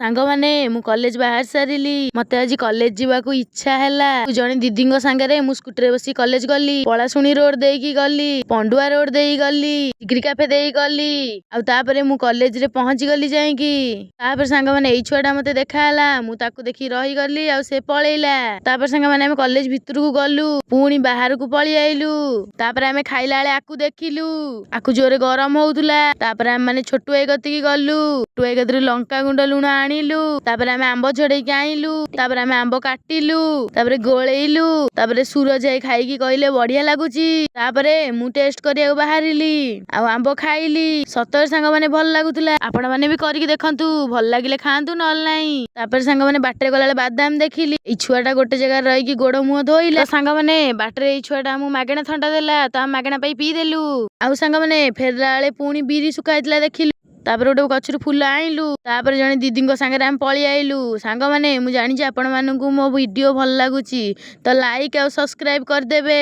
ସାଙ୍ଗମାନେ, ମୁଁ କଲେଜ ବାହାରି ସାରିଲି। ମତେ ଆଜି କଲେଜ ଯିବାକୁ ଇଚ୍ଛା ହେଲା। ଜଣେ ଦିଦିଙ୍କ ସାଙ୍ଗରେ ମୁଁ ସ୍କୁଟିରେ ବସି କଲେଜ ଗଲି। ପଳାଶୁଣି ରୋଡ ଦେଇକି ଗଲି, ପଣ୍ଡୁଆ ରୋଡ ଦେଇ ଗଲି, ଡିଗ୍ରୀ କାଫେ ଦେଇ ଗଲି ଆଉ ତାପରେ ମୁଁ କଲେଜରେ ପହଞ୍ଚି ଗଲି ଯାଇକି। ତାପରେ ସାଙ୍ଗମାନେ, ଏଇ ଛୁଆଟା ମତେ ଦେଖା ହେଲା। ମୁଁ ତାକୁ ଦେଖି ରହିଗଲି ଆଉ ସେ ପଳେଇଲା। ତାପରେ ସାଙ୍ଗମାନେ, ଆମେ କଲେଜ ଭିତରକୁ ଗଲୁ, ପୁଣି ବାହାରକୁ ପଳେଇ ଆଇଲୁ। ତାପରେ ଆମେ ଖାଇଲା ବେଳେ ଆକୁ ଦେଖିଲୁ। ଆକୁ ଜୋରେ ଗରମ ହଉଥିଲା। ତାପରେ ଆମେ ମାନେ ଛୋଟୁ ଭାଇ କତିକି ଗଲୁ। ଛୋଟୁ ଭାଇ କତିରୁ ଲଙ୍କା ଗୁଣ୍ଡ, ଲୁଣ ଆଣିଲୁ। ତାପରେ ଆମେ ଆମ୍ବ ଛଡେଇକି ଆଣିଲୁ। ତାପରେ ଆମେ ଆମ୍ବ କାଟିଲୁ, ତାପରେ ଗୋଳେଇଲୁ। ତାପରେ ସୁରଜ ଭାଇ ଖାଇକି କହିଲେ ବଢିଆ ଲାଗୁଛି। ତାପରେ ମୁଁ ଟେଷ୍ଟ କରିବାକୁ ବାହାରିଲି ଆଉ ଆମ୍ବ ଖାଇଲି। ସତରେ ସାଙ୍ଗମାନେ, ଭଲ ଲାଗୁଥିଲା। ଆପଣ ମାନେ ବି କରିକି ଦେଖନ୍ତୁ, ଭଲ ଲାଗିଲେ ଖାଆନ୍ତୁ, ନହେଲେ ନାହିଁ। ତାପରେ ସାଙ୍ଗମାନେ, ବାଟରେ ଗଲାବେଳେ ବାଦାମ ଦେଖିଲି। ଏଇ ଛୁଆଟା ଗୋଟେ ଜାଗାରେ ରହିକି ଗୋଡ ମୁହଁ ଧୋଇଲା। ସାଙ୍ଗମାନେ, ବାଟରେ ଏଇ ଛୁଆଟା ଆମକୁ ମାଗଣା ଥଣ୍ଡା ଦେଲା, ତ ଆମେ ମାଗଣା ପାଇ ପିଇଦେଲୁ। ଆଉ ସାଙ୍ଗମାନେ, ଫେରିଲା ବେଳେ ପୁଣି ବିରି ଶୁଖା ହେଇଥିଲା ଦେଖିଲୁ। ତାପରେ ଗୋଟେ ଗଛରୁ ଫୁଲ ଆଣିଲୁ। ତାପରେ ଜଣେ ଦିଦିଙ୍କ ସାଙ୍ଗରେ ଆମେ ପଳେଇ ଆଇଲୁ। ସାଙ୍ଗମାନେ, ମୁଁ ଜାଣିଛି ଆପଣମାନଙ୍କୁ ମୋ ଭିଡ଼ିଓ ଭଲ ଲାଗୁଛି, ତ ଲାଇକ୍ ଆଉ ସବସ୍କ୍ରାଇବ କରିଦେବେ।